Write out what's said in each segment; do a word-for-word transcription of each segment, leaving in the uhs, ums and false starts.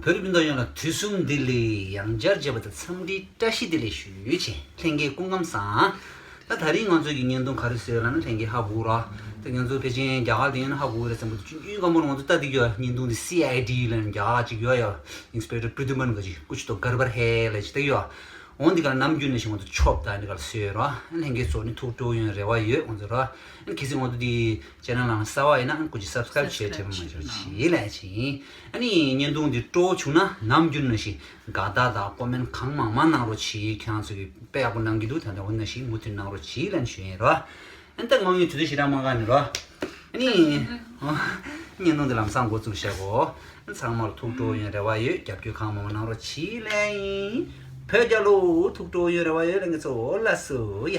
བོད་རིགས་སྤུན་ཟླ་ཡོངས་ལ་དུས་གསུམ་བདེ་ལེགས། ཡང་བསྐྱར་མཇལ་བ་དང་འཚམས་འདྲིའི་བཀྲ་ཤིས་བདེ་ལེགས་ཞུ་ཆེད་ལྷན་རྒྱས་སྐུ་ཁམས་བཟང་། ད་ད་རིང་ང་ཚོ་གི་བརྙན་ཐུང་ག་རེ་བཟོས་ལབ་ན་ལྷན་རྒྱས་ཧ་གོ་ར། ད་ང་ཚོ་ཕལ་ཆེར་རྒྱ་གར་དེ་ཡིན་ན་ཧ་གོ་རེད་བསམ་གི་འདུག་ཆུང་ཆུང་སྒང་མོར་ང་ཚོ་ལྟ་དེ་གི་ཡོད། བརྙན་ཐུང་དེ་སི་ཨའི་ཌི་ལབ་ནས་རྒྱ་གར་ཅིག་ཡོད་ཡ། ཨིན་སི་པེག་ཊར་པྲི་ཏི་མན་ག་ཅིག་ཀུ་ཆུ་ཏོ་གར་བར་ཧེ་ལབ་ཅིག་ད་ཡོད། འོ་འདི་ག་ལ་ནམ་རྒྱུན་ནང་བཞིན་ང་ཚོ་ཆོབ་དང་འདི་ག་ལ་བཟོས་ར། ལྷན་རྒྱས་ཚོ་ནི་ཐུགས་སྤྲོ་ཡོང་རེ་བ་ཡོད་ང་ཚོ་ར། གལ་སྲིད་ང་ཚོ་འདི་ཅེ་ནལ་ནང་གསར་བ་ཡིན་ན་སྐུ་མཁྱེན་སབ་སི་ཀ་རེབ་བྱས་དྲན་པ་མ་བྱུང་བྱིས་ལས་བྱིན། ཨ་ནི་བརྙན་ཐུང་འདི་སྤྲོ་བྱུང་ན་ནམ་རྒྱུན་ནང་བཞིན་དགའ་རྟགས་དང་ཀོ་མེན་གང་མང་མང་གནང་རོགས་བྱིས། ཁྱེད་རང་ཚོ་གི་དཔེ་ཡག་པོ་གནང་གི་འདུག་ད་ལྟ་འོ་ན་ཞིག་མུ་མཐུད་གནང་རོགས་བྱིས་ལབ་ཞུ་ཡིན་ར། ཨ་ནི་ད་ང་ཡི་དུས་ཚོད་ཞེ་དྲག་མ་འགག་ནི་ར། ཨ་ནི་བརྙན་ཐུང་འདི་ལམ་སང་འགོ་བཙུགས་བཞག་གོ། ཚང་མར་ཐུགས་སྤྲོ་ཡོང་རེ་བ་ཡོད། རྒྱབ་སྐྱོར་གང་མང་མང་གནང་རོགས་བྱིས་ལབ་ཡིན། བོད་རྒྱལ་ལོ། ཐུགས་སྤྲོ་ཡོང་རེ་བ་ཡོད་ལབ་ངེད་ཚོ་ལ་སུ་ཡ།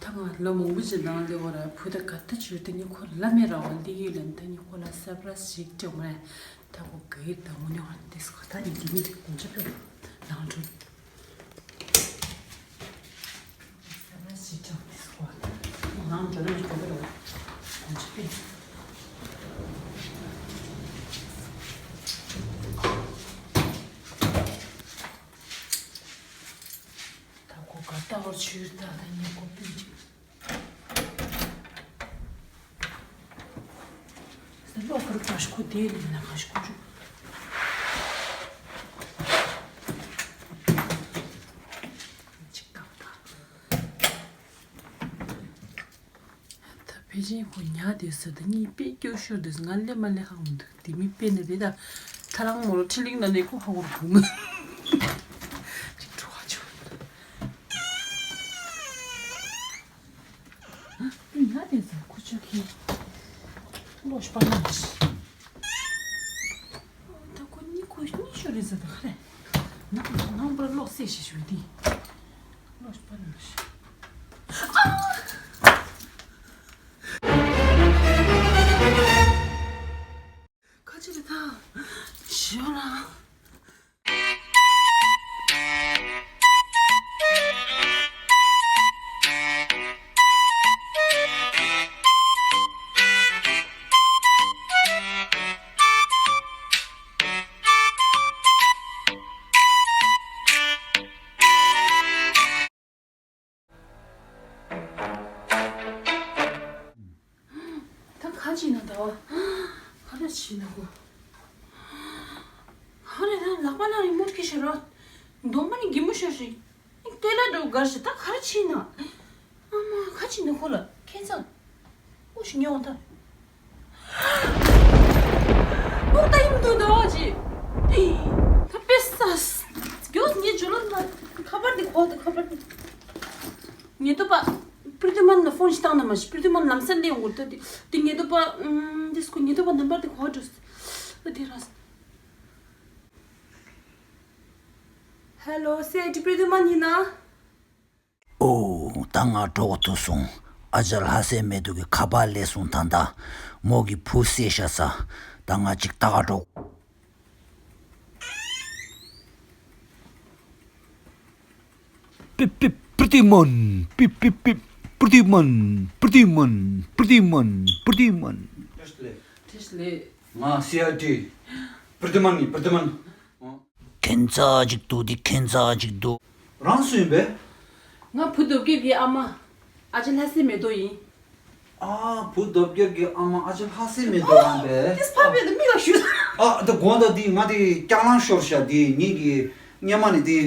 ད་ང་ལོ་མང་པོ་ཞིག་ནང་ལས་འོ་ར་བུ་ད་ག་ད་ཆུ་ད་ཉི་ཁོ་ལ་མེ་ར་བ་འདི་ཡོད་ལན་ད་ཉི་ཁོ་ལ་སབ་ར་ཞིག་ཅོ་མ་ད་ཁོ་གེ་ད་ངོ་ཉོ་ཧ་ཏེ་སི་ཁ་ད་ཉི་འདི་མི་དེ་ཀུན་ཆ་པེ་ནང་འགྲོ། སབ་ར་ཞིག་ཅོ་ཏེ་སི་ཁོ་ནང་འགྲོ་ན་ཉི་ཁོ་གེ་ར་ཀུན་ཆ་པེ། ད་ཁོ་ག་ལྟ་བར་ཆུ་ད་ད་ཉེ་ཁོ་པིན་ཅིག་ཟེར་ལོ་ཁར་ག་ཤ་ཁོ་དེ་ལས་ན་ག་ཤ་ཁོ་ཆུ་ཅིག་ད་ད། ད་ཕལ་ཆེར་ཁོ་ཉལ་བསྡད་ས་དེ་གཉིད་དཔེ་སྐྱོ་ཤོར་འདུག་ང་སླེབས་མ་སླེབས་ཧ་གོ་མི་འདུག་དེ་མི་དཔེ་ནི་རེད་ད། ཐ་རང་མོ་ལོ་ཁྲི་ལིང་ན་ནས་ཁོ་ཧ་གོ་རུ་བུ་མོ་ཅིག་འགྲོ་བ་ཆོ། ང་དེ་ཚོ་ཁུ་ཆུ་ཁི་ལོ་ཤ་པ་ན་ཤི། ད་ཁོ་གཉིད་ཁོ་གཉིད་ཤོར་རེད་ཟེར་ད་ག་རེ། ནང་ནང་པར་ལོག་སེ་ཤི་ཤོར་དེ། ལོ་ཤ་པ་ན་ཤི། ཁ་ཅིག་རེད་ད། ཞི་ཡོང་ལ། ད་ག་ཅི་ན་ད་བ། ག་རེ་ཕྱིན་ན་གོ། ཧ་རེ་ད་ལག་པ་ན་རི་མོ་ཁེ་ཤེ་ར། གདོང་པ་ནི་གི་མོ་ཤོར་ཤི། ཏེ་ལ་འགྲོ་གར་ཤི་ད་ག་རེ་ཕྱིན་ན། ཨ་མ་ག་ཅི་ན་ཁོ་ལ་ཁེ་ཚང་། ཨོ་ཤི་ཉོ་ད། ཨོ་ད་ཡིན་དུ་ད་བ་ཅི། ད་པེ་ས། གྱོད་ངས་ཇོ་ལོ་ན་ཁ་པར་དེ་གོ་ད་ཁ་པར་དེ། ཉེ་དུ་པ། པྲི་ཏི་མན་ལ་ཕོན་ཞིག་བཏང་ན་མ་ཤི་པྲི་ཏི་མན་ལམ་སེང་ལེན་འོང་ད་དེ་དེ་ཉེ་དུ་པ། དེ་སྐུ་ཉེ་དུ་པ་ནམ་པར་དེ་གོ་འགྲོ། ཨ་དེ་ར། ཧེ་ལོ་སེ་ཏི་པྲི་ཏི་མན་ཡིན་ན། ཨོ། ད་ང་གྲོགས་ཐུབ་སོང་། ཨ་ཅག་ལྷ་སའི་མེ་ཏོག་གི་ཁ་པར་སླེབས་སོང་ད་ད། མོ་གི་བུ་བསད་ཤ་ས། ད་ང་ཅིག་ལྟ་ག་འགྲོ། པི་པི་པྲི་ཏི་མན། པི་པི་པི་པྲི་ཏི་མན། པྲི་ཏི་མན། པྲི་ཏི་མན། པྲི་ཏི་མན། བཀྲ་ཤིས་བདེ་ལེགས། བཀྲ་ཤིས་བདེ་ལེགས། ང་སི་ཨའི་ཌི། པྲི་ཏི་མན་ཡིན་པྲི་ཏི་མན། ཁྱད་མཚར་ཅིག་འདུག་འདི་ཁྱད་མཚར་ཅིག་འདུག་རང་སུ་ཡིན་པས། ང་བུ་སྟོབས་རྒྱལ་གྱི་ཨ་མ། ཨ་ཅེ་ལྷ་སའི་མེ་ཏོག་ཡིན། ཨ། བུ་སྟོབས་རྒྱལ་གྱི་ཨ་མ་ཨ་ཅེ་ལྷ་སའི་མེ་ཏོག་རང་པས། ཏིས་ཕ་བེ་དུ་མི་ལ་ཞུ། ཨ། ད་དགོང་དག་འདི་ང་དེ་སྐྱག་ལང་ཤོར་ཤག་འདི་ངེད་ཀྱི་སྔོན་མ་ནས་དེ་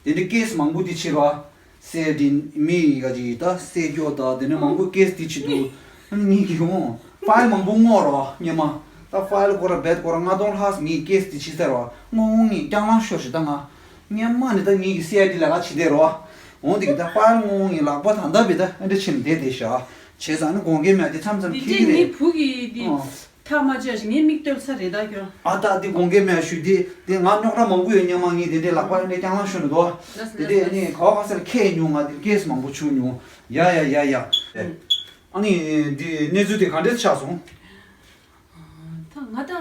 དེ་འདྲའི་ཀེ་སི་མང་པོ་དེ་ཕྱིར་བ། སེ་དེ་མི་ཡི་ག་ཅིག་ད་སེ་སྐྱོ་ད་དེ་ནས་མང་པོ་ཀེ་སི་དེ་ཕྱིར་འདུག་ངེད་ཀྱི་ཧོང་ཕ་ཡལ་མང་པོ་སྔོག་རོགས་སྔོན་མ། ད་ཕ་ཡལ་སྐོར་ར་བེད་སྐོར་ར་ལྔ་སྟོང་ལྷག་ངེད་ཀེ་སི་དེ་ཕྱིར་ཟེར་བ་སྔོན་ངེད་སྐྱག་ལང་ཤོར་ཤག་ད་ང་། སྔོན་མ་ནས་ད་ངེད་ཀྱི་སི་ཨའི་ཌི་ལས་ཀ་བྱེད་བསྡད་རོགས། འོང་དེ་གི་ད་ཕ་ཡལ་སྔོན་ངེད་ལག་པ་ད་ལྟ་བི་ད་ཨ་འདྲ་ཕྱིན་བསྡད་བསྡད་ཤག་བྱས་ཙང་ནི་དགོངས་འགལ་མེད་དེ་མཚམས་མཚམས་འདི་ཁྱེད་ཀྱི་འདྲའི་ངའི་རེད། བུ་གི་འདི་ཨོ། ཐག་མ་བཅད་ཞིག་ངའི་མིག་ལྟོས་ས་རེད་ད་ཁྱོད། ཨ་ད་འདི་དགོངས་འགལ་མེད་ཞུ་འདི་འདི་ང་རྙོག་དྲ་མང་པོ་ཡོད་སྔོན་མ་ངེད་དེ་འདྲའི་ལག་པ་ཨ་འདྲ་སྐྱག་ལང་ཤོར་ནས་འདུག་ལགས་སོ་དེ་འདྲའི་ལགས་སོ། ཨ་ནི་ག་བ་ག་ས་ལ་ཁྱེད་མྱོང་ང་དེ་ཀེ་སི་མང་པོ་བྱུང་མྱོང་། ཡ་ཡ་ཡ་ཡ། ཨ་ནི་འདི་གནས་ཚུལ་དེ་ག་འདྲས་ཆགས་སོང་། ད་ང་ད་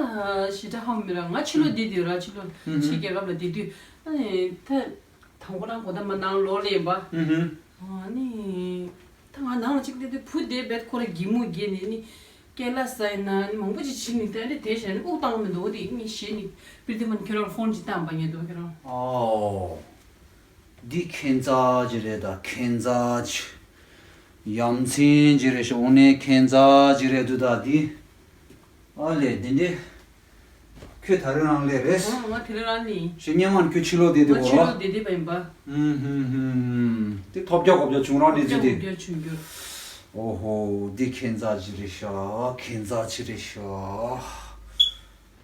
ཞེ་དྲག་ཧ་མི་ར་ང་ཕྱི་ལོགས་བསྡད་དུས་ར་ཕྱི་ལོགས་ཕྱི་རྒྱལ་ཁབ་ལ་བསྡད་དུས་ཨ་ནི་ད་དང་པོ་རང་གོ་ད་མ་ནང་ལོག་ལེན་པ། ཨ་ནི་ ང་ནང་ལ་གཅིག་བསྡད་དུས་བུ་དེ་བེད་ཁོ་ར་གད་མོ་བགད་ནས་ནི་སྐེ་ལ་ཟ་ཡིན་ན་ནི་མང་པོ་ཅིག་བྱིན་ནས་དེ་འདྲ་དེ་བྱས་ནས་དབུགས་བཏང་མི་འདུག་དེ་ངས་ཞེད་ནས་པིར་དེ་མ་ནི་ཁྱོད་རང་ཕོན་ཅིག་བཏང་པ་ཉེ་འདུག་ཁྱོད་རང་། ཨོ། འདི་ཁྱད་མཚར་ཅིག་རེད་ད། ཁྱད་མཚར་ཅིག་ཡ་མཚན་ཅིག་རེད་ཤག་འོ་ནས་ཁྱད་མཚར་ཅིག་རེད་འདུག་ད་འདི། ཨ་ལས་འདི་འདྲས། ཁྱོད་ད་རེས་རང་ལས་རེད། ཨ་ང་དེ་རིང་རང་ནི། ཞེ་སྔོན་མ་ཁྱོད་ཕྱི་ལོགས་བསྡད་དེ་ང་ཕྱི་ལོགས་བསྡད་དེ་པ་ཡིན་པ། ཧུམ་ཧུམ་ཧུམ། དེ་ཐོབ་རྒྱག་གོ་རྒྱག་བྱུང་རང་ནི་ཅི་དེ། ཐོབ་རྒྱག་བྱུང་རྒྱུ། ཨོ་ཧོ། འདི་ཁྱད་མཚར་ཅིག་རེད་ཤག་ཁྱད་མཚར་ཅིག་རེད་ཤག་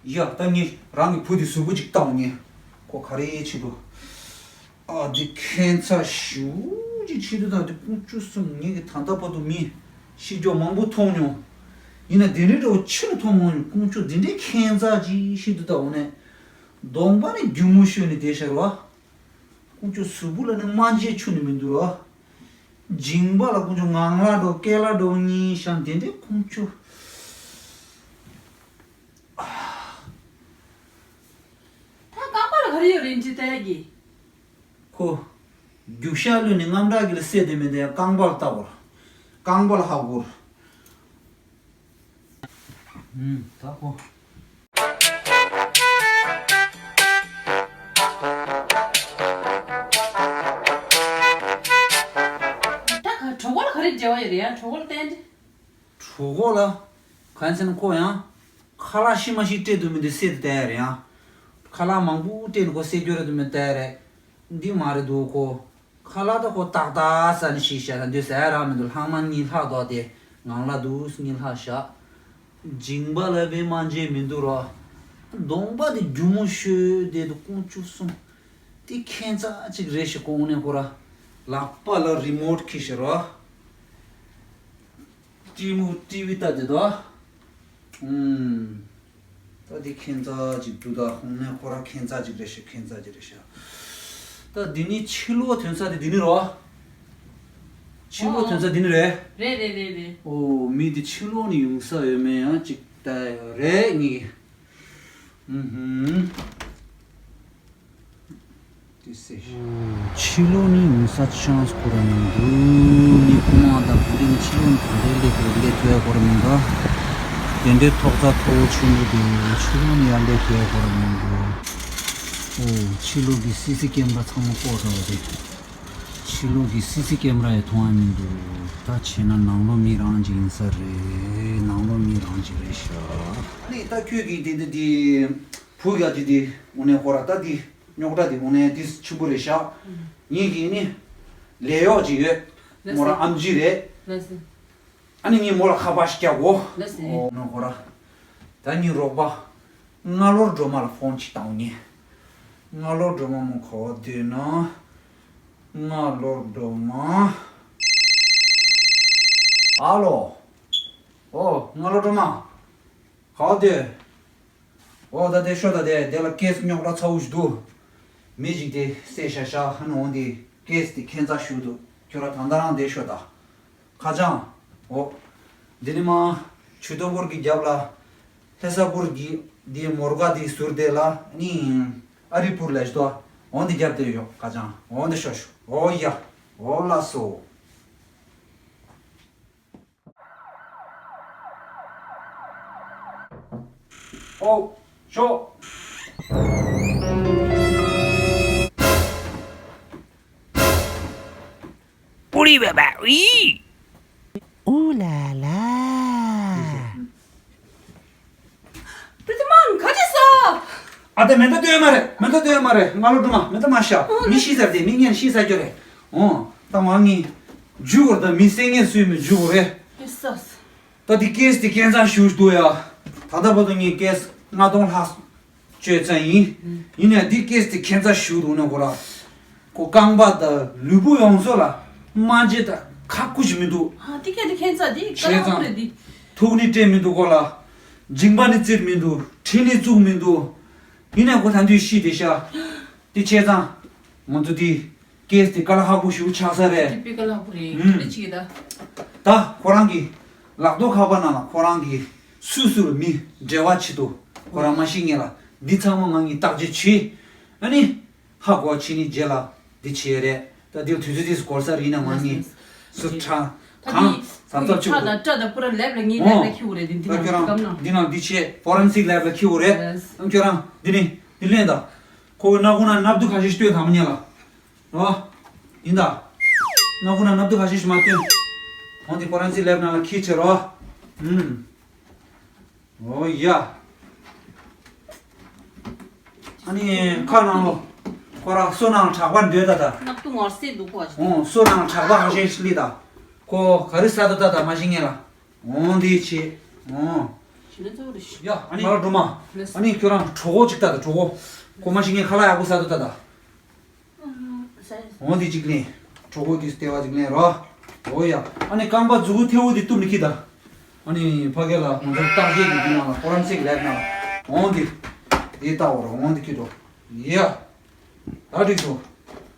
ཡ་ད་ངས་རང་གི་བུ་དེ་གཟུགས་པོ་ཅིག་བལྟ་འོང་ངས། ཁོ་ག་རེ་བྱེད་འདུག་ཨ་འདི་ཁྱད་མཚར་ཞེ་པོ་ཅིག་བྱེད་འདུག་ད་འདི་ཀོང་ཇོ་གསུམ་ངེད་ཀྱི་ད་ལྟ་བར་དུ་མི་ཤི་རྒྱུ་མང་པོ་མཐོང་མྱོང་། ཡིན་ན་དེ་འདྲའི་འདྲ་བོ་ཕྱི་ལ་མཐོང་མྱོང་མྱོང་། ཀོང་ཇོ་འདི་འདྲའི་ཁྱད་མཚར་ཅིག་བྱེད་འདུག་ད་འོ་ནས་གདོང་པ་ནི་སྒྱུ་མོ་ཤོར་ནས་བསྡད་ཤག་ར། ཀོང་ཇོ་གཟུགས་པོ་ལ་ནི་སྨན་དཔྱད་བྱུགས་ནས་མི་འདུག་ར། མཇིང་པ་ལ་ཀོང་ཇོ། ངང་ལག་འདྲ་བོ་སྐེ་ལག་འདྲ་བོ་གཉིས་ཤག་འདི་འདྲའི་ཀོང་ཇོ། ད་རྐང་པ་ལ་ག་རེ་ཡོད་རེད་འདི་ལྟ་ཡ་གི། ཁོ། རྒྱུག་ཤར་ལུས་ནས་རྔམ་དྲག་གི་ལ་སད་དེ་མེད་དེ་རྐང་པ་ལ་ལྟ་བར། རྐང་པ་ལ་ཧ་གོ་ར། ཨུམ། ད་ཁོ། ད་ག་གྲོད་ཁོག་ལ་ག་རེ་འབྲེལ་བ་ཡོད་རེད་ཡ། གྲོད་ཁོག་ལ་བསྟན་ཏེ། གྲོད་ཁོག་ལ། གང་ཟེར་ན་ཁོ་ཡང་། ཁ་ལག་ཤི་མ་ཤི་སྤྲད་འདུག་མི་འདུག་སད་དེ་བསྡད་ཡ་རེད་ཡ། ཁ་ལག་མང་པོ་སྤྲད་ནས་ཁོ་སད་རྒྱུ་རེད་འདུག་མི་འདུག་བསྡད་ཡ་རེད། འདི་མ་རེད་འདུག་ཁོ། ཁ་ལག་ད་ཁོ་ཏག་ཏག་ཟ་ནས་ཤི་ཤག་ད་འདི་ཟ་ཡ་རག་མི་འདུག་ལྷག་མ་གཉིས་ལྷག་འདུག་སྟེ། ངང་ལག་འདུག་གཉིས་ལྷག་བཞག་མཇིང་པ་ལ་བའི་སྨན་དཔྱད་མི་འདུག་ར། གདོང་པ་དེ་སྒྱུ་མོ་ཤོར་བསྡད་འདུག་ཀོང་ཇོ་གསུམ། དེ་ཁྱད་མཚར་ཅིག་རེད་ཤག་ཁོ་དངོས་གནས་ཁོ་ར། ལག་པ་ལ་རི་མོཊ་འཁྱེར་ཤག་ར། ཏི་མུ་ཏི་བི་ལྟ་དེ་དོ། ཨུམ། ད་དེ་ཁྱད་མཚར་ཅིག་འདུག་ད་དངོས་གནས་ཁོ་ར་ཁྱད་མཚར་ཅིག་རེད་ཤག་ཁྱད་མཚར་ཅིག་རེད་ཤག་ད་འདི་ནི་ཕྱི་ལོགས་ཐོན་ས་དེ་འདི་ནི་རོ། ཕྱི་ལོགས་ཐོན་ས་འདི་ནི་རེད། རེད་རེད་རེད་རེད། ཨོ་མི་དེ་ཕྱི་ལོགས་ནས་ཡོང་ས་ཡོད་མེད་ཡང་ཅིག་ལྟ་ཡོད་རེད་ངས། ཨུམ་ཧུམ། དེ་སེ། ཕྱི་ལོགས་ནས་ཡོང་ས་ཆན་སི་ཁོ་རང་མི་འདུག་མི་ཁོ་མང་དང་ག་འདྲ་ནི་ཕྱི་ལོགས་ནས་ག་འདྲའི་སླེབས་ཐུབ་སླེབས་ཐུབ་ཡ་ཁོ་རང་མི་འདུག་དེ་འདྲའི་ཐོག་རྩ་མཐོ་བོ་ཆེན་པོ་དེ་ཕྱི་ལོགས་ནས་ཡར་སླེབས་ཐུབ་ཡ་ཁོ་རང་མི་འདུག་ཨོ་ཕྱི་ལོགས་ཀྱི་སི་སི་ཀེམ་ར་ཚང་མ་བཀོག་ཚར་བ་དེ། ཕྱི་ལོགས་ཀྱི་སི་སི་ཀེམ་ར་ཡང་མཐོང་ཡ་མི་འདུག་ད་བྱས་ན་ནང་ལོགས་མི་རང་ཅིག་ཡིན་ས་རེད། ནང་ལོགས་མི་རང་ཅིག་རེད་ཤག་ཨ་ནི་ད་ཁྱོད་ཀྱིས་དེ་འདི་དེ་བུ་ག་ཅིག་དེ་དངོས་གནས་ཁོ་ར་ད་དེ་རྙོག་དྲ་དེ་དངོས་གནས་དེ་ཆེན་པོ་རེད་ཤག་ངེད་ཀྱིས་ནི་ལས་གཡོག་ཅིག་ཡོད། ལགས་སེ། མོ་རང་ཨེམ་ཆི་རེད། ལགས་སེ། ཨ་ནི་ངས་མོ་ལ་ཁ་པར་ཞིག་རྒྱག་གོ། ལགས་སེ། ཨོ་ནོ་ཁོ་ར། ད་ངའི་རོགས་པ། རྔ་ལོར་སྒྲོལ་མ་ལ་ཕོན་ཅིག་བཏང་ངས། རྔ་ལོར་སྒྲོལ་མ་མོ་ག་བ་བསྡད་ན། རྔ་ལོར་སྒྲོལ་མ། ཨ་ལོ། ཨོ་རྔ་ལོར་སྒྲོལ་མ། ག་བ་བསྡད། འོ་ད་དེ་ཤོད་ད། དེ་དེ་ལ་ཀེས་རྙོག་དྲ་ཚ་བོ་ཞིག་འདུག་མི་ཞིག་དེ་བསད་ཤག་ཤག་ཧ་ནོ་འོང་དེ་ཀེས་དེ་ཁྱད་མཚར་ཞིག་འདུག་ཁྱོད་རང་ད་ལྟ་རང་དེ་ཤོད་ད། ཁ་བྱང་། འོ། འདི་ནི་མ། ཆུ་དོ་པུར་གྱི་རྒྱབ་ལ། ལྷ་ས་པུར་གྱི་དེ་མོར་ག་དེ་ཟུར་དེ་ལ་ནི། ཨ་རི་པུར་ལ་ཞིག་ཏོ། འོང་དེ་རྒྱབ་དེ་ཡོད་ཁ་བྱང་། འོང་དེ་ཤོད་ཤོད། འོ་ཡ། འོ་ལགས་སོ། ཨོ། ཤོག་པུ་རི་བ་བ་ཨི། ཨུ་ལ་ལ། པྲི་ཏི་མན་ག་ཅི་སོ། ཨ་དེ་མེ་མདའ་སྟོན་མ་རེད། མེ་མདའ་སྟོན་མ་རེད། རྔ་ལོ་སྒྲོལ་མ་མེ་མདའ་མ་བཞག་མི་ཤི་ཚར་དེ་མི་ངན་ཤི་ཚར་རྒྱུ་རེད། འོང་། ད་མ་ངས་འཇུ་བར་ད་མི་སེ་ངན་སུས་མི་འཇུ་བ་རེད། ཨེ་ས། ད་འདི་ཀེས་དེ་ཁྱད་མཚར་ཞིག་འདུག་ཡ། ད་ལྟ་བར་དུ་ངས་ཀེས་ལྔ་སྟོང་ལྷག་བཅོས་ཚར་ཡིན། ཡིན་ནའི་འདི་ཀེས་དེ་ཁྱད་མཚར་ཞིག་འདུག་ན་གོ་ར། ཁོ་རྐང་པ་དང་ལུས་པོ་ཡོངས་སུ་ལ་སྨན་དཔྱད་དང་ཁག་ཁུ་ཞིག་མི་འདུག་ཨ་འདི་ཀེས་དེ་ཁྱད་མཚར་འདི་བྱས་ཙང་། ཐུག་ནི་སྤྲད་མི་འདུག་གོ་ལ། མཇིང་པ་ནི་བཙིར་མི་འདུག་དྲི་ནི་བཙུགས་མི་འདུག་ཡིན་ནའི་ཁོ་ད་དུང་ཤི་བསྡད་ཤག་འདི་བྱས་ཙང་། ང་ཚོ་འདི། ཀེས་དེ་དཀའ་ལས་ཁག་པོ་ཞིག་ཆགས་ས་རེད། དེ་དཔེ་དཀའ་ལས་ཁག་པོ་རེད། ཨུམ། ཁྱོད་ཅིག་ད། ད་ཁོ་རང་གི་ལག་ཐོག་ཁ་པར་ནང་ལ་ཁོ་རང་གི་སུ་སུ་ལ་མི་འབྲེལ་བ་བྱེད་དོ། ཁོ་རང་མ་ཤི་སྔོན་ལ་འདི་ཚང་མ་ང་གཉིས་བརྟག་དཔྱད་བྱེད། ཨ་ནི། ཧ་གོ་ཕྱི་ནི་རྗེས་ལ་འདི་བྱེད་རེད། ད་འདིར་དུས་ཚོད་ཏིས་འགོར་ས་རེད་ན་ང་གཉིས་སུ་ཁྲ། ད་ གང་ཟབ་ཟབ་ཆུ་ཁྲག་དང་སྐྲ་དང་པུ་ར་ལེབ་ལ་ངའི་ལེབ་ལ་འཁྱེར་དགོས་རེད། འདི་འདི་ད་ནང་ཁྱོད་རང་སྐམ་ནང་། འདི་ནང་འདི་བྱས་ཕོ་རན་སིག་ལེབ་ལ་འཁྱེར་དགོས་རེད། ཡེས། ཨ་ཁྱོད་རང་འདི་ནི་འདི་ལེན་ད། ཁོ་སྣ་ཁུག་ནང་སྣབས་དུག་ཁ་ཤས་ཤིག་སྟོན། དང་མ་ཉེ་ལ། རོ། ཡིན་ད། སྣ་ཁུག་ནང་སྣབས་དུག་ཁ་ཤས་ཤིག་མ་སྟོན། འོང་འདི་ཕོ་རན་སིག་ལེབ་ནང་ལ་འཁྱེར་བྱས་རོ། ཨུམ། ཨོ་ཡ། ཨ་ནི་ཁ་ནང་ལོ། ཁོ་ར་སོ་ནང་གྲགས་པ་འདོད་ད་ད། སྣབས་དུག་ངར་སེ་འདུག་པ། ཨོ་སོ་ནང་གྲགས་པ་ཧ་ཤེས་ཤི་ལི་ད། ཁོ་ག་རི་ས་ད་ད་ད་མ་ཤི་ངེ་ལ། ཨོ་འདི་ཆེ། ཨོ། ཞི་ན་ཚོ་རེ་ཤི། ཡ་ཨ་ནི་ང་ལ་འགྲོ་མ། ཨ་ནི་ཁྱོད་རང་གྲོགས་པོ་ཅིག་ད་ད་གྲོགས་པོ། ཁོ་མ་ཤི་ངེ་ཁ་ལག་ཡག་པོ་ས་ད་ད་ད། འོང་འདི་གཅིག་ལེན། གྲོགས་པོ་གི་ལྟེ་བ་གཅིག་ལེན་རོ། འོ་ཡ། ཨ་ནི་རྐང་པ་མཛུ་གུ་ཐལ་བོ་འདི་གཏུབ་ནི་ཁྱི་ད། ཨ་ནི་ཕ་གི་ལ་ང་ཚོ་བརྟག་དཔྱད་ཀྱི་འདི་ནང་ལ་ཕོ་རན་སིག་ལེབ་ནང་ལ། འོང་འདི། འདི་ལྟ་བ་རོ། འོང་འདི་ཁྱི་འགྲོ། ཡ། ད་འགྲིག་སོང་།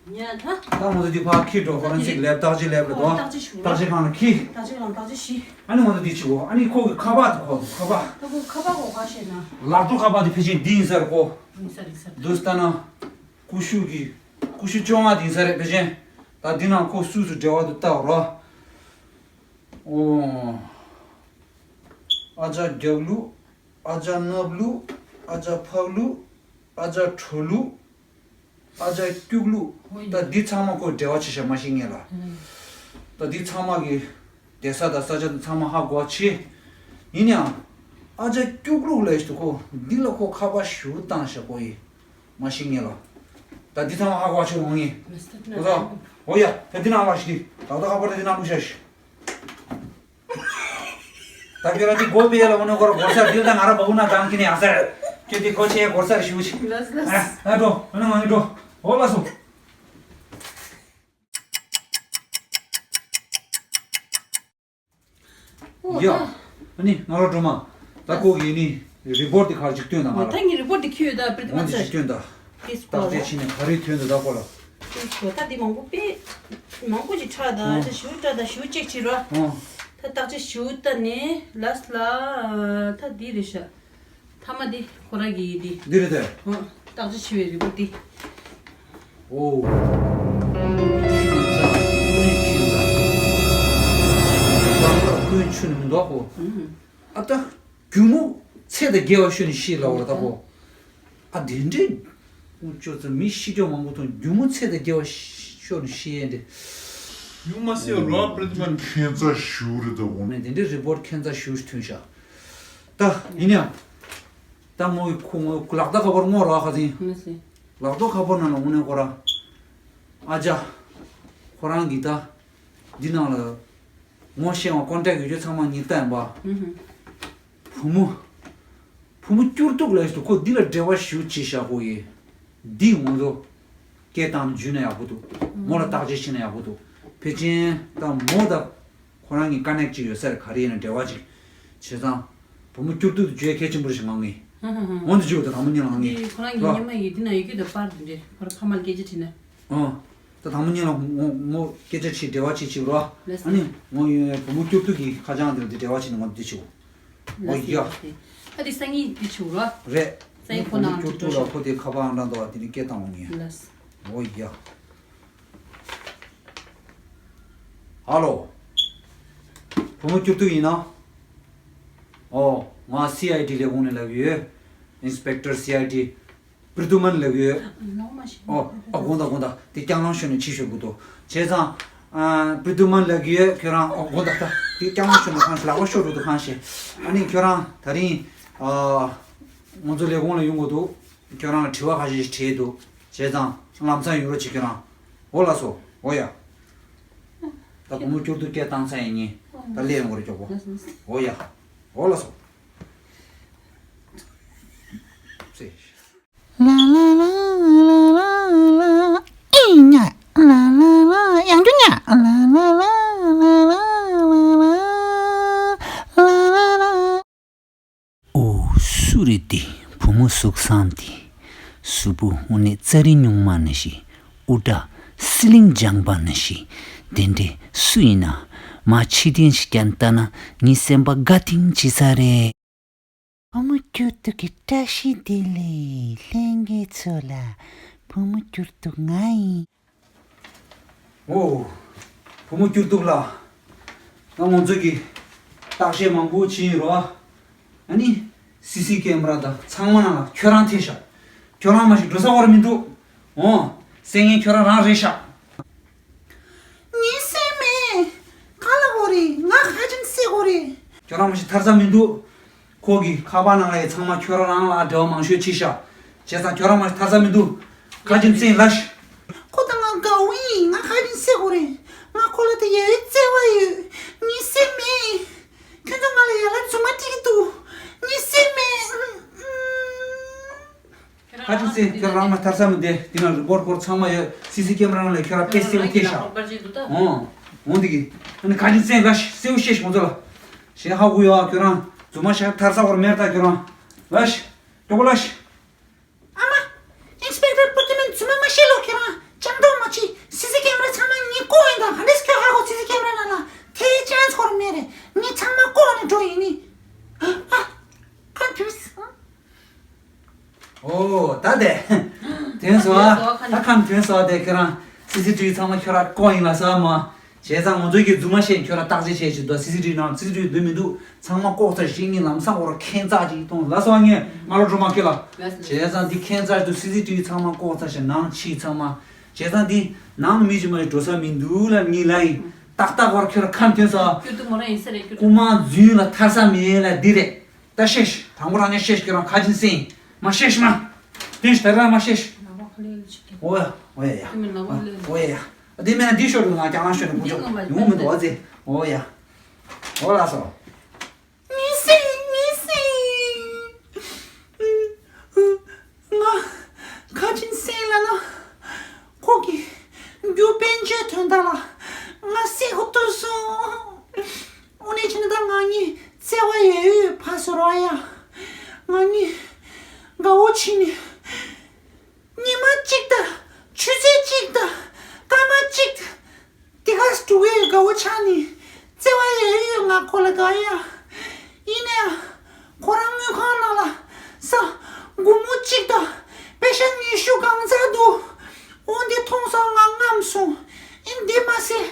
ཉ་ད། ད་ང་ཚོ་འདི་ཕ་ཁྱི་འགྲོ། ཕོ་རན་སིག་ལེབ་བརྟག་དཔྱད་ལེབ་ལ་འགྲོ། བརྟག་དཔྱད་ཞུ། བརྟག་དཔྱད་ཁང་ལ་ཁྱི། བརྟག་དཔྱད་ཁང་བརྟག་དཔྱད་ཞུ། ཨ་ནི་ང་ཚོ་འདི་ཆི་གོ། ཨ་ནི་ཁོ་གི་ཁ་པར་དུ་ཁོ་ཁ་པར། ད་ཁོ་ཁ་པར་གོ་ཁ་ཤེས་ན། ལག་ཐོག་ཁ་པར་འདི་ཕལ་ཆེར་འདི་ཡིན་ས་རེད་ཁོ། ཡིན་ས་རེད་ས་རེད། འདུག་ལྟ་ན། ཀུ་ཤུ་གི། ཀུ་ཤུ་བཅོ་ལྔ་དེ་ཡིན་ས་རེད་ཕལ་ཆེར། ད་འདི་ནང་ཁོ་སུ་སུ་འབྲེལ་བ་འདུག་ལྟ་རོ། ཨོ། ཨ་ཅག་རྒྱབ་ལུག་ཨ་ཅག་སྣབས་ལུག་ཨ་ཅག་ཕག་ལུག་ཨ་ཅག་གྲོ་ལུག་ཨ་ཅག་སྐྱུག་ལུག་ད་འདི་ཚང་མ་ཁོ་འབྲེལ་བ་ཆེ་ཤ་མ་ཤེས་ངེས་ལ། ད་འདི་ཚང་མ་གི་བསྡད་ས་དང་ས་ཆ་དང་ཚང་མ་ཧ་གོ་ཆེ། ཡིན་ཡང་། ཨ་ཅག་སྐྱུག་ལུག་ལས་ཤི་ཁོ་འདི་ལ་ཁོ་ཁ་པར་ཞུ་བཏང་ཤ་ཁོ་ཡི། མ་ཤེས་ངེས་ལ། ད་འདི་ཚང་མ་ཧ་གོ་ཆེ་འོང་ངེས། ཨོ་ཡ། ད་འདི་ནང་ལ་ཤི། ད་ད་ཁ་པར་ད་འདི་ནང་ལུག་ཤ་ཤི། ད་ཁྱོད་རང་གི་སྒོ་ཕྱེ་ལ་འོ་ནས་ཁོ་ར་སྒོ་ས་དེ་ལ་ང་ར་བ་བུ་ན་དང་ཁྱེད་ནས་ཡང་སར། ཁྱོད་དེ་སྒོ་ཕྱེ་སྒོ་སར་ཞུ་ཆེ། ལགས་ལགས། ཨ་འགྲོ། ཨ་ནི་ང་གཉིས་འགྲོ། འོ་ལགས་སོ། ཨོ་ཡ། ད། ཨ་ནི་ང་ར་འགྲོ་མ། ད་ཁོ་གི་ནི་རི་པོར་ཏི་ཁར་ཅིག་སྟོན་དང་ང་ར། ད་ངའི་རི་པོར་ཏི་ཁྱོད་ད་པྲི་ཏི་མ་ཚར། འོ་འདི་ཅིག་སྟོན་དང་། ཏིས་བརྟག་དཔྱད་བྱས་ནས་ག་རེ་ཐོན་འདུག་ད་ཁོ་ལ། ཏིས་གོ་ད་འདི་མང་པོ་དཔེ། མང་པོ་ཅིག་ཁྲག་ད་ཨོ་ཅིག་ཞུ་ཁྲག་ད་ཞུ་ཅེག་བྱེད་རོགས། ཨོ། ད་བརྟག་དཔྱད་ཞུ་ད་ནས་ལ་སི་ལ། ད་འདི་རེད་ཤག་ཐ་མ་འདི་ཁོ་ར་གི་འདི། འདི་རེད་དེ། ཨོ། བརྟག་དཔྱད་ཞུ་བའི་རི་པོར་ཏི། ཨོ། ཀུན་ཆུ་ནི་མི་འདུག་གོ། ཨ་ད། རྒྱུ་མོ་ཚེ་དང་རྒྱལ་བ་ཤོར་ནས་ཤི་ལ་བ་ལ་ད་གོ། ཨ་དེ་འདྲའི། ཁོང་ཅོ་ཚོ་མི་ཤི་རྒྱུ་མང་པོ་མཐོང་། རྒྱུ་མོ་ཚེ་དང་རྒྱལ་བ་ཤོར་ནས་ཤི་ཡས་འདྲ། ཡུ་མ་སེ་རོ་པྲི་ཏི་མན་ཁྱད་མཚར་ཞིག་རེད་ད་གོ། ནས་དེ་འདྲའི་རི་པོར་ཁྱད་མཚར་ཞིག་ཐོན་ཤག་ད་ཡིན་ཡང་། ད་མོ་ཡི་ཁོ་ངོ་ལག་ད་ཁ་པར་ངོ་ར་ཁ་ཚིན། ལག་ཐོག་ཁ་པར་ནང་ལ་དངོས་གནས་ཁོ་ར། ཨ་ཅག་ཁོ་རང་གིས་ད། འདི་ནང་ལ། ངོ་ཤེས་པ་ཀོན་ཊེག་ཡོད་རྒྱུ་ཚང་མ་ངས་བལྟས་ཡིན་པ། ཨུ་ཧུ། བུ་མོ། བུ་མོ་སྐྱུར་གདུག་ལ་ཞིག་ཏུ་ཁོ་འདི་ལ་འབྲེལ་བ་ཞུ་ཅི་བཞག་གོ་ཡི། འདི་ང་ཚོ། སྐད་བཏང་ནས་འཇུས་ན་ཡག་པོ་འདུག་མོ་ལ་བརྟག་དཔྱད་བྱས་ན་ཡག་པོ་འདུག་ཕལ་ཆེར་ད་མོ་ད། ཁོ་རང་གི་ཀ་ནེག་ཅིག་ཡོད་ས་རེད། ག་རེ་ཡིན་ན་འབྲེལ་བ་ཅིག་བྱས་ཙང་། བུ་མོ་སྐྱུར་གདུག་ཏུ་བརྗོད་གལ་ཆེན་པོ་རེད་ཞེས་ང་ངས། ཧ་ཧ་ཧ། འོན་ཏེ་བརྗོད་དང་དང་མོ་གཉིས་ལ་ང་ངས། འདི་ཁོ་རང་གི་རོ། སྙེ་མ་ཡོད་འདི་ན་ཡོད་རྒྱུ་དང་པར་འདི་འདྲ་ཁོ་ར་ཕ་མ་ལ་སྐད་ཆ་དྲིས་ན། ཨོ། ད་དང་པོ་ཉིད་ལ་ངོ་ངོ་སྐད་ཆ་དྲིས་འབྲེལ་བ་བྱེད་ཅིག་རོ། ལགས་སོ། ཨ་ནི་ངོ་ཡོད་བུ་མོ་སྐྱུར་གདུག་གི་ཁ་བྱང་དེ་ལ་འདི་འབྲེལ་བ་བྱེད་ནས་ངོ་འདི་བྱེད་འོ། ལགས་སོ། ཡ། ལགས་སོ། ཨ་དེ་སང་ཉིན་འདི་བྱེད་རོ། རེད། སང་ཉིན་ཁོ་ནང་བུ་མོ་སྐྱུར་གདུག་ལ་ཁོ་དེ་ཁ་པར་ཨང་གྲངས་འདུག་ཨ་དེ་ནི་སྐད་བཏང་འོང་ངས། ལགས་སོ། འོ་ཡ། ཧ་ལོ། བུ་མོ་སྐྱུར་གདུག་ཡིན་ན། ཨོ། ང་སི་ཨའི་ཌི་ལས་ཁུངས་ནས་ལབ་ཡོད། ཨིན་སི་པེག་ཊར་སི་ཨའི་ཌི། པྲི་ཏུ་མན་ལབ་ཡོད། ལོང་མ་ཤེས། ཨོ། ཨ་དགོངས་དག་དགོངས་དག་དེ་རྐྱང་ལང་ཤོར་ནས་ཕྱི་ཤོར་དགོས་འདུག་བྱས་ཙང་། ཨ། པྲི་ཏུ་མན་ལབ་ཡོད་ཁྱོད་རང་ཨོ་དགོངས་དག་ད་དེ་རྐྱང་ལང་ཤོར་ནས་གང་ཤེས་ལག་པ་ཤོར་འགྲོ་འདུག་གང་ཤེས། ཨ་ནི་ཁྱོད་རང་དེ་རིང་། ཨ། ང་ཚོ་ལས་ཁུངས་ལ་ཡོང་དགོས་འདུག་ཁྱོད་རང་ལ་དྲི་བ་ཁ་ཤས་ཤིག་དྲིས་འདུག་བྱས་ཙང་ལམ་སང་ཡོང་རོགས་བྱེད་ཁྱོད་རང་། འོ་ལགས་སོ། འོ་ཡ། ད་བུ་མོ་སྐྱུར་གདུག་སྐད་བཏང་ཚར་ཡིན་ངེས། ད་སླེབས་ཡོང་གི་རེད་མགྱོགས་པོ། འོ་ཡ། འོ་ལགས་སོ། ལ་ལ་ལ་ལ་ལ་ལ། ཨི་ཉ། ལ་ལ་ལ། ཡང་རྒྱུ་ཉ། ལ་ལ་ལ་ལ་ལ་ལ་ལ་ལ། ཨོ། སུ་རེད་དེ། བུ་མོ་གཟུགས་བཟང་དེ། གཟུགས་པོ་དངོས་གནས་རྩ་རི་སྨྱུག་མ་ནང་བཞིན། དབུ་སྐྲ་སི་ལིང་ལྗང་པ་ནང་བཞིན། དེ་འདྲས་སུ་ཡིན་ན། མ་ཕྱི་ཐེངས་ཤིག་ཀྱང་ལྟ་ན་ངའི་སེམས་པ་དགའ་ཐིང་བྱེད་ས་རེད། བུ་མོ་སྐྱུར་གདུག་གི་བཀྲ་ཤིས་བདེ་ལེགས། ལྷན་རྒྱས་ཚོ་ལ་བུ་མོ་སྐྱུར་གདུག་ང་ཡིན། ཨོ། བུ་མོ་སྐྱུར་གདུག་ལགས། ད་ང་ཚོ་གི་བརྟག་དཔྱད་མང་པོ་བྱས་ཡིན་རོ། ཨ་ནི་སི་སི་ཀེམ་ར་དང་ཚང་མ་ནང་ལ་ཁྱོད་རང་ཐེ་ཤག་ཁྱོད་རང་མ་ཞིག་འགྲོ་ས་བོར་མི་འདུག་འོ། སེང་ངེ་ཁྱོད་རང་རང་རེད་ཤག་ངས་སེམས་མེད། ག་ལ་གོ་རེད། ང་ཁ་ཅིན་སེ་གོ་རེད། ཁྱོད་རང་མ་ཞིག་ཐར་ས་མི་འདུག་ཁོ་གི་ཁ་པར་ནང་ལ་ཡི་ཚང་མ་ཁྱོད་རང་རང་ལ་འབྲེལ་བ་མང་ཤོས་ཕྱིན་ཤག་བྱས་ཙང་ཁྱོད་རང་མ་ཞིག་ཐར་ས་མི་འདུག་ཁ་ཅིན་སེ་ལ་ཤི། ཁོ་དང་ང་དགའ་བོ་ཡིན། ང་ཁ་ཅིན་སེ་གོ་རེད། ང་ཁོ་ལ་དེ་ཡ་ཡི་བརྩེ་བ་ཡོད། ངས་སེམས་མེད། ཁྱོད་ཚོ་ང་ལ་ཡ་ལ་རྫུན་མ་སྤྲད་ཀྱི་འདུག་ངས་སེམས་མེད། ཁ་ཅིག་སེ་ཁྱོད་རང་མ་ཐར་ས་མི་བདེ། འདི་ན་རི་པོར་ཁོར་ཚང་མ་ཡོད། སི་སི་ཀེམ་ར་ནང་ལ་ཁྱོད་རང་དཔེ་སེ་བོ་ཐེ་ཤག་འོང་འོང་འདི་གི་ཨ་ནི་ཁ་ཅིག་སེ་ལ་ཤི་སེ་བོ་ཤེས་ཤིག་ཁོང་ཚོ་ལ་ཞེ་ཧ་གུ་ཡོད། ཁྱོད་རང་རྫུན་མ་ཤ་ཐར་ས་ཁོར་མེར་ད་ཁྱོད་རང་ལ་ཤི་ཀྱོག་པོ་ལ་ཤི། ཨ་མ། ཨིན་སི་པེག་ཊར་པུ་ཏི་མན་རྫུན་མ་མ་བཤད་ལོ། ཁྱོད་རང་ཅང་ཏོག་མ་བྱེད། སི་སི་ཀེམ་ར་ཚང་མ་ངས་བཀོག་ཡིན་ད། ཧ་འདྲེས་ཁྱོད་ཧ་གོ། སི་སི་ཀེམ་ར་ནང་ལ་ཐེ་ཅན་སི་ཁོར་མེད་རེད། ངས་ཚང་མ་བཀོག་ནས་འགྲོ་ཡིན་ནི། ཨ། ཁམས་ཐོན་སོང་། ཨོ་ད་དེ་ཐོན་སོང་ཨ། ད་ཁམས་ཐོན་སོང་ཨ། དེ་ཁྱོད་རང་སི་སི་ཊི་བི་ཚང་མ་ཁྱོད་རང་བཀོག་ཡིན་ལ་ས་མ། བྱས་ཙང་ང་ཚོའི་གི་རྫུན་མ་བཤད། ཁྱོད་རང་བརྟག་དཔྱད་བྱས་ཅིག་དོ། སི་སི་ཊི་བི་ནང་སི་སི་ཊི་བི་འདུག་མི་འདུག་ཚང་མ་བཀོག་ཚར་ཞིག་ངས་ལམ་སང་འོར་ཁྱད་མཚར་ཅིག་མཐོང་ལ་སོང་། ངས་མ་ལོ་སྒྲོལ་མ་སྐྱེ་ལ། བྱས་ཙང་འདི་ཁྱད་མཚར་དུ་སི་སི་ཊི་བི་ཚང་མ་བཀོག་ཚར་ཞིག་ནང་ཕྱི་ཚང་མ། བྱས་ཙང་འདི་ནང་མི་ཅིག་མ་ཞིག་འགྲོ་ས་མི་འདུག་ལ་ངས་ལ་ཡིན། ཏག་ཏག་བར་ཁྱོད་རང་ཁམས་ཐོན་སོང་ཨ། སྐྱོ་སྡུག་མོ་རང་ཡིན་ས་རེད། སྐྱོ་སྡུག་རྐུ་མ་རྫུན་ལ་ཐར་ས་མེད་ལ་འདི་རེད། ད་ཤེས་ཤིག་དང་པོ་རང་ཉིད་ཤེས་ཤིག་ཁྱོད་རང་ཁ་ཅིག་སེ་མ་ཤེས་ཤིག་མ། དེ་ཤི་ད་རང་མ་ཤེས་ཤིག་ཨོ་ཡ་ཨོ་ཡ་ཡ། ཨོ་ཡ་ཡ། དེ་མེད་ན་འདི་ཤོར་འདུག་ང་ཀྱང་ལ་ཤོར་ནས་ཀུ་ཅོ་ཡོང་མི་འདུག་ཨ་ཙི། ཨོ་ཡ། ཨོ་ལགས་སོ། ངས་སེ་ངས་སེ། ང་ཁ་ཅིག་སེ་ལ་ན་ཁོ་གི་རྒྱུ་པན་ཆེ་ཐོན་ད་ལ་ང་སེ་ཁོ་ཐུབ་སོང་། འོ་ནས་ཕྱིན་ད་ང་གཉིས་བརྩེ་བ་ཡོད་ཡོད་ཕ་སོ་ར་ཡ། ང་གཉིས་དགའ་བོ་ཕྱིན་ནས་ཉི་མ་གཅིག་དང་ཆུ་ཚོད་གཅིག་དང་སྐར་མ་གཅིག་དེ་ག་སྤྲུག་ཡོད་དགའ་བོ་ཆགས་ནས་བརྩེ་བ་ཡོད་ཡོད་ང་ཁོ་ལ་དགའ་ཡ། ཡིན་ནའང་ཁོ་རང་དངུལ་ཁང་ནང་ལ་ས་སྒོར་མོ་གཅིག་དང་པེ་ཤ་ཉི་ཤུ་གང་ཚ་འདུག་འོ་འདི་མཐོང་སོང་ང་རྔམ་སོང་། ཨེ་འདི་མ་ཟད་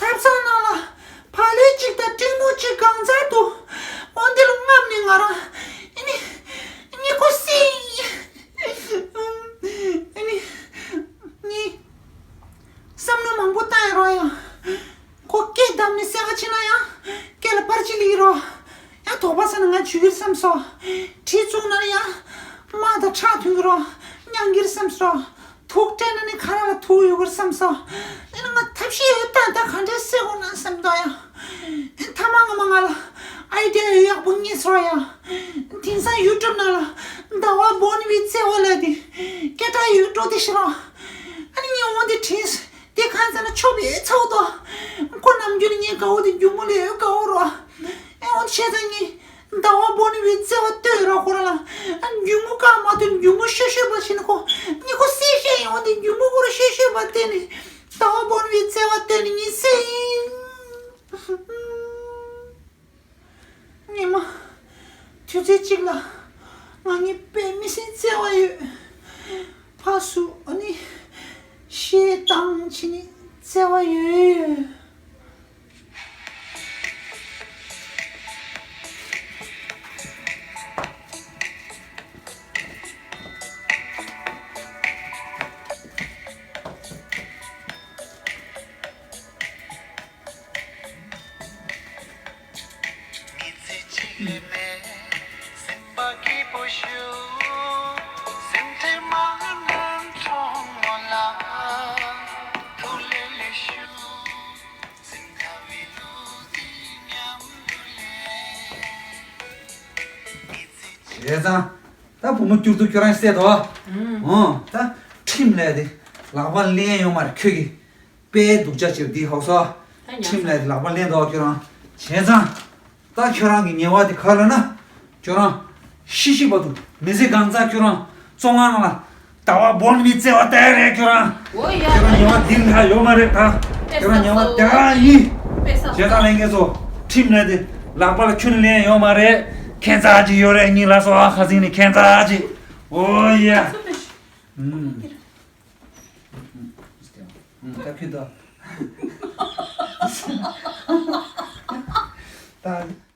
ཐབ་ཚང་ནང་ལ་བག་ལེབ་གཅིག་དང་ཀྲིན་མོ་གཅིག་གང་ཚ་འདུག་འོ་འདི་ལ་རྔམ་ནས་ང་རང་ཨེ་ནི་ཨེ་ནི་ཁོ་སི་ཨེ་ནི་ངས་བསམ་བློ་མང་པོ་བཏང་ཡ་རོགས་ཡ། ཁོ་སྐེ་བསྡམས་ནས་སེ་ག་ཕྱིན་ན་ཡང་སྐེ་ལ་པར་ཅིག་ལིག་རོགས། ཡང་དོགས་པ་ཟ་ན་ང་འཇུ་གིར་བསམ་སོ། གྲི་བཙུགས་ན་ཡང་དམག་དང་ཁྲག་ཐུག་གི་རོགས། མྱང་གིར་བསམ་སོ། དུག་སྤྲད་ན་ནི་ཁ་ར་ལ་དུག་ཡོད་གིར་བསམ་སོ། ཨེ་ན་ང་ཐབས་ཤེས་ཡོད་ད་ད་ག་འདྲས་སེ་གོ་ན་བསམ་དོ་ཡ། ཨེ་ཐ་མ་ང་མ་ང་ལ་ཨའི་ཌི་ཡ་ཡོད་ཡག་པོ་རྙེད་སོ་ཡ། དེང་སང་ཡུ་ཊུབ་ནང་ལ་ཟླ་བ་བོན་བི་བརྩེ་བ་ལ་དེ་སྐད་གྲགས་ཡོད་འགྲོ་དེ་ཤི་རོགས། ཨ་ནི་ངས་འོ་འདི་དྲིས། དེ་གང་ཟེར་ན་ཆོ་བའི་ཚ་བོ་དོ། ཁོ་ནམ་རྒྱུན་ངའི་དགའ་བོ་དེ་རྒྱུ་མོ་ལས་དགའ་བོ་རོ། ཨེ་འོ་འདི་བྱས་ཙང་ངས་ཟླ་བ་བོ་ནི་བའི་བརྩེ་བ་ལྟོས་རོ་ཁོ་ར་ལ། ཨ་རྒྱུ་མོ་བཀག་མ་ཐུབ་རྒྱུ་མོ་ཤོད་ཤོད་པ་བྱིན་ཁོ། ངས་ཁོ་སེ་ཤེས་ཡིན་འོ་འདི་རྒྱུ་མོ་ཁོ་ར་ཤོད་ཤོད་པ་བལྟས་ནས་ཟླ་བ་བོ་ནི་བའི་བརྩེ་བ་ལྟོས་ནས་ངས་སེ་ཡིན། ཉི་མ་དུས་ཚོད་གཅིག་ལ་ང་གཉིས་དཔེ་མི་སྲིད་བརྩེ་བ་ཡོད། ཕ་སུ་ཨ་ནི་ཤེས་དང་ཕྱི་ནི་བརྩེ་བ་ཡོད། བྱས་ཙང་། ད་བུ་མོ་སྐྱུར་དུ་ཁྱོད་རང་བསད་དོ། ཨང་། ད་ཁྲིམས་ལས་དེ་ལག་པ་ལེན་ཡོང་མ་རེད་ཁྱོད་ཀྱིས། དཔེ་སྡུག་ཅག་བྱེད་འདི་ཧོ་སོ། ད་ཉག་ཁྲིམས་ལས་དེ་ལག་པ་ལེན་དོ་ཁྱོད་རང་། བྱས་ཙང་། ད་ཁྱོད་རང་གི་ཉེས་པ་དེ་ག་ལ་ན། ཁྱོད་རང་། ཤི་ཤི་བར་དུ་མི་ཚེ་གང་ཚ་ཁྱོད་རང་བཙོན་ཁང་ནང་ལ། ཟླ་བ་བོན་བི་བརྩེ་བ་ལྟ་ཡ་རེད་ཁྱོད་རང་། ཁྱོད་རང་ཉེས་པ་འདི་འདྲ་ཡོད་མ་རེད་ད། ཁྱོད་རང་ཉེས་པ་དེ་རང་ཡིན། བྱས་ཙང་ལྷན་རྒྱས་ཚོ། ཁྲིམས་ལས་དེ་ལག་པ་ལ་ཁྱོན་ནས་ལེན་ཡོད་མ་རེད། ཁྱད་མཚར་ཅིག་ཡོད་རེད་གཉིས་ལ་སོ་ཨ་ཁ་སིང་ནི་ཁྱད་མཚར་ཅིག་ཨོ་ཡ། ད་ཁྱོད་ད། ད་ཁྱོད་ད། ད།